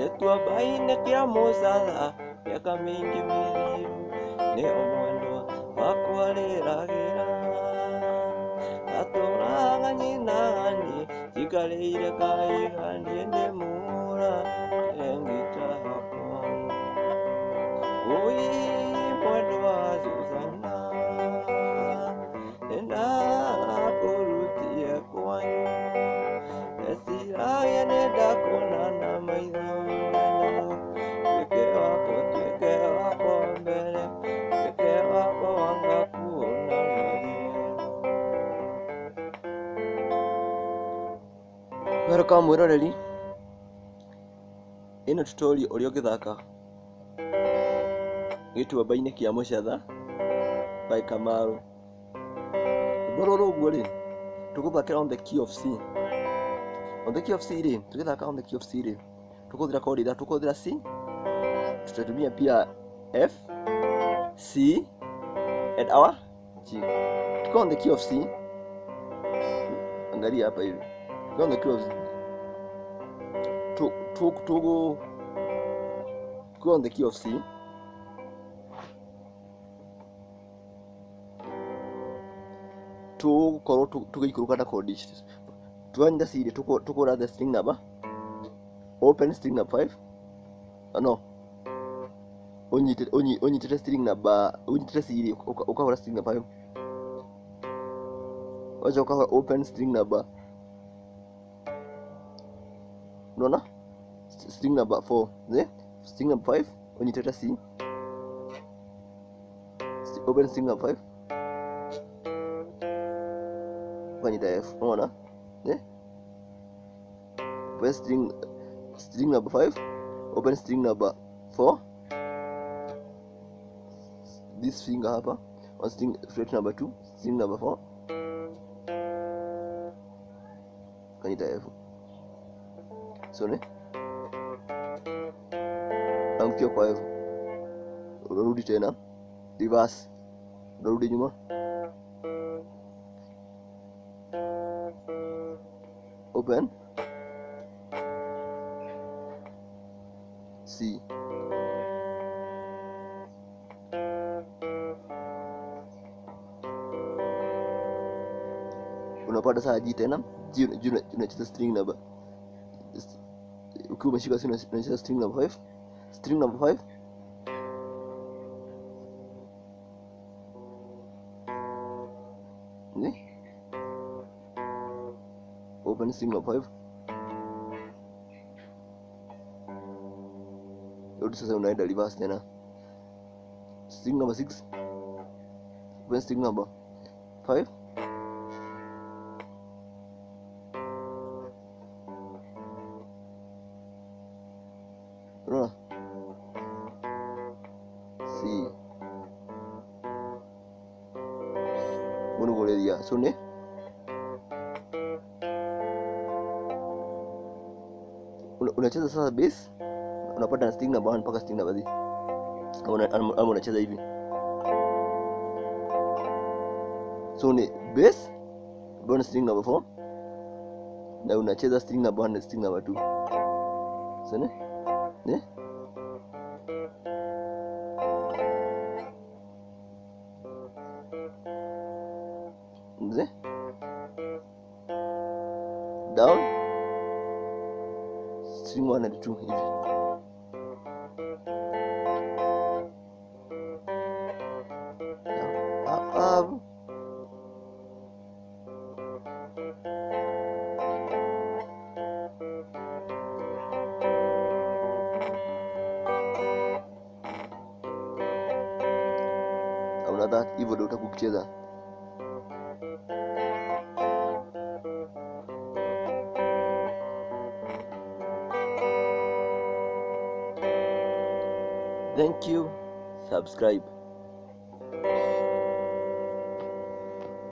Gĩtuamba-inĩ kĩa mũcatha mĩaka mĩingĩ mĩthiru nĩho mwendwa wakwa arĩragĩra. Ndatũraga nyinaga niĩ njikarĩire kahiga niĩ ndĩmũhũragĩre ngita yakwa. Ũi mwendwa Susana, nĩndakũrutire kwanyu, ndeciragia nĩndakuona na maitho, nĩndagũtuĩke wakwa, tuĩke wakwa mbere, tuĩke wakwa wanga kuonanagie. Welcome mwĩroreri, ĩno tutorial ũrĩa ũngĩthaka gĩtuamba-inĩ kĩa mũcatha by Kamaru. Rwĩmbo rũrũ ũguo rĩ, tũgũthakĩra on the key of C. On the key of C rĩ, tũgĩthaka on the key of C rĩ, tũkũhũthĩra chord ithatũ, tũkũhũthĩra C, tutatumia pia F, C and our G. Tukiwa on the key of C, angalia hapa hivi, tukiwa on the key of tu, tu, tugo tukiwa on the key of C tũgũkorwo tũgĩikũrũka na chord ici. Twanyita C rĩ, tũkũra the string number, open string number 5, no ũnyitĩte string number, ũnyitĩte C rĩ, ũkahũra string number 5, wacoka ũkahũra open string number, unaona string number 4, ne string number 5 ũnyitĩte C, open string number 5 ukanyita F, unaona ne open string number 5, open string number 4, this finger hapa on string fret number 2, string number 4 ukanyita F. So ne angukia kwa F, unarudi tena reverse, unarudi nyuma, open C, unapata saa G tena, G, G unacheza string number, ukiwa umeshika C unacheza string number 5, string number 5 ni open string number 5, rudi sasa unaenda reverse tena, string number 6, open string number 5, unaona C, ũnĩgũrĩria. So nĩ unacheza sasa bass, unapata na string number 1 mpaka string number 3, ama unacheza hivi. So ni bass bonus string number 4, na unacheza string number 1 na string number 2. So ni mzee down string 1 and 2 hivi. Down, up, up. Hauna that, hivyo ndio utakuwa ukicheza. Thank you. Subscribe.